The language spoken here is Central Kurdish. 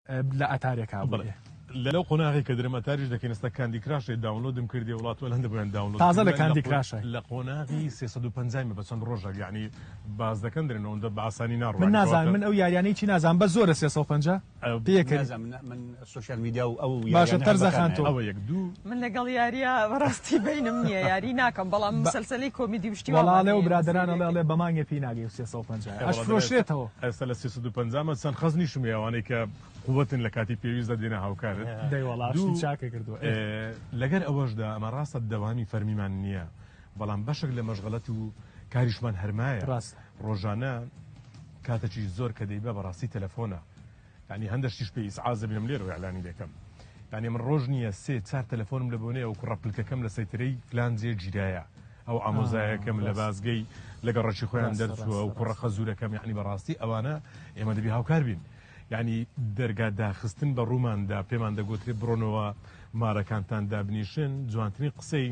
لە ئەتارێکا بڵێ. لەو قۆناغی کە درم ئەتاریش دەکەین ئێستا کاندی کراش لێ download م کردی وڵات وەل هەندە بۆیان download تازە لە کاندی کراشە لە قۆناغی 350 بە چەند ڕۆژێک یعنی باز دەکەن درن ئەوەندە بە ئاسانی ناڕوانی من نازانم من ئەو یاریانەی چی نازانم بەس زۆرە 350 پێکەنی. نازانم من social media و ئەو باشە یاریانە تەرزە بەکار خان تۆ. نایەم. ئەوە یەک دوو. من لەگەڵ یاریە بەڕاستی بەینم نییە یاری ناکەم بەڵام مسەلسەلی کۆمیدی و شتی وەڵا وامان ئەڵێ ئەو هەیە برادەران ئەڵێ سەیری ئەڵێ بە مانگێ پێی ناگەی و 350 ئێ وەڵا دەبێت ئەشفرۆشرێتەوە. ئێستا لە 350 مە چەند خەزنیشم هەیە ئەوانەی کە قوتن لە کاتی پێویستدا دێنە هاوکارت. دەی وەڵا شتی دوو چاکە کردووە ئێ. لەگەر ئەوەشدا ئەمە ڕاستە دەوامی فەرمیمان نییە بەڵام بەشێک لە مەشغەلەت و کاریشمان هەرمایە ڕاستە. ڕۆژانە کاتەکی زۆر کە دەیبا بەڕاستی تەلەفۆنە یانی هەندە شتیش پێ ئیزعاج دەبینم لێرەوە ئیعلانی دەکەم یانی من ڕۆژ نییە سێ چار تەلەفۆنم لە بۆنەیە ئەو کوڕە پلکەکەم لە سەیتەرەی فلان جێ گیرایە ئەو ئامۆزایەکەم لە بازگەی لە گەڕەکی خۆیان دەرچووە ئەو کوڕە خەزوورەکەم یانی بەڕاستی ئەوانە ئێمە دەبی هاوکار بین یانی دەرگا داخستن بە ڕووماندا پێمان دەگوترێ بڕۆنەوە مارەکانتان دابنیشن جوانترین قسەی.